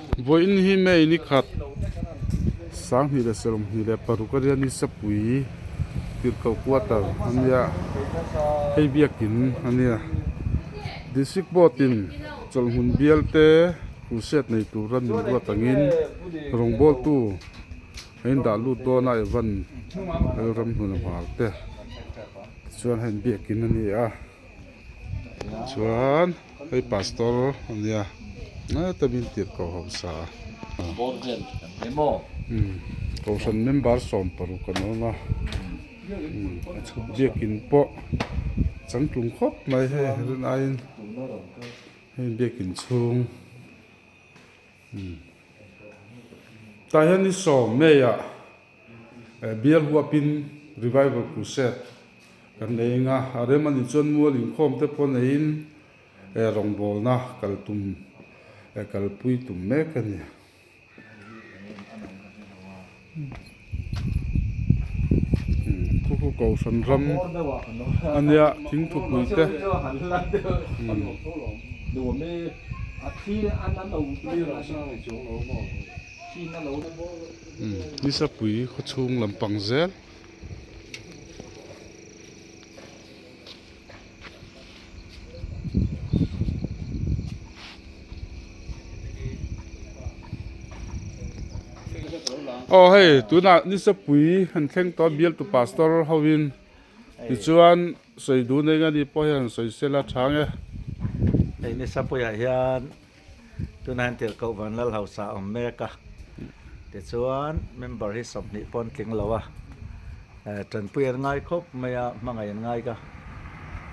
Vawiin hi May ni khat 2026 a nia Nisapui Tirhkoh quarter a nia hei biakin a nia District Board in chawlhhmun bial te crusade nei tura min ruat angin rawngbawltu a indah lut dawn a Evan Lalramhluna hmar te tichuan hei biakin a ni a chuan. Hei pastor a nia heta min tirh koh hausa a kohhran member 60 an awm a biakin pawh changtlung khawp mai hei rin aiin hei biakin chhung tah hian ni sawm May ah bial huapin revival crusade Kan nei eng a, a rem a nih chuan mual inkhawm te pawh neiin rawngbawlna kal tum kalpui tum mek a ni. Khuku Kohhran ram a nia thingthupui te. Nisapui khawchhung lampang zel. Aw hei tunah Nisapui han thleng tawh a bialtu pastor hovin tichuan sawi dun eng ani pawh hian sawi sela tha ang e. Hei Nisapuiah hian Tunah hian Tirhkoh Vanlal hausa a awm mek a, tichuan member hi 20 pawh an tling lo a, tanpui an ngai khawp mai a, hmangaih an ngai ka.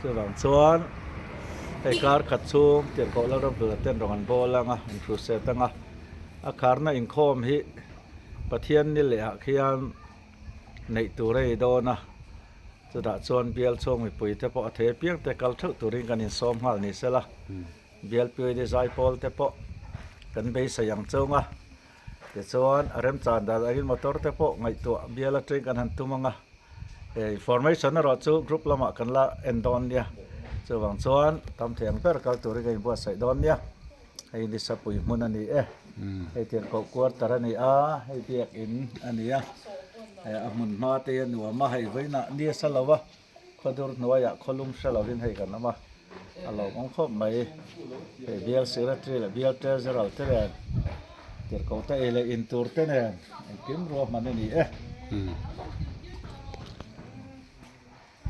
Chuvang chuan hei kar khat chhung Tirhkoh Lalramhlula ten rawn an bawl ang a, an crusade ang a, a kharna inkhawm hi Pathian ni leh ah khian neih tur a ei dawn a, chutah chuan bial chhung mipui te pawh a thei apiang te kal theuh turin kan insawm nghal ni sela. Bialpuite zaipawl te pawh kan beisei ang chung a, tichuan a remchan dan angin motor te pawh ngaihtuah bial atangin kan han tum ang a, information erawh chu group lamah kan la en dawn nia, chuvang chuan tam thei ang ber kal turin ka inbuatsaih dawn nia, hei Nisapui hmun a ni e, hei Tirhkoh quarter a ni a, hei biakin a ni a, a hmun hma te hi a nuam a, hei vawiinah ni a sa lo a. Khawdur hnuaiah khawlum hre lovin hei kan awm a, a lawmawm khawp mai. Hei bial secretary leh bial treasurer te nen tirhkoh te ei leh in tur te nen engkim ruahman a ni e.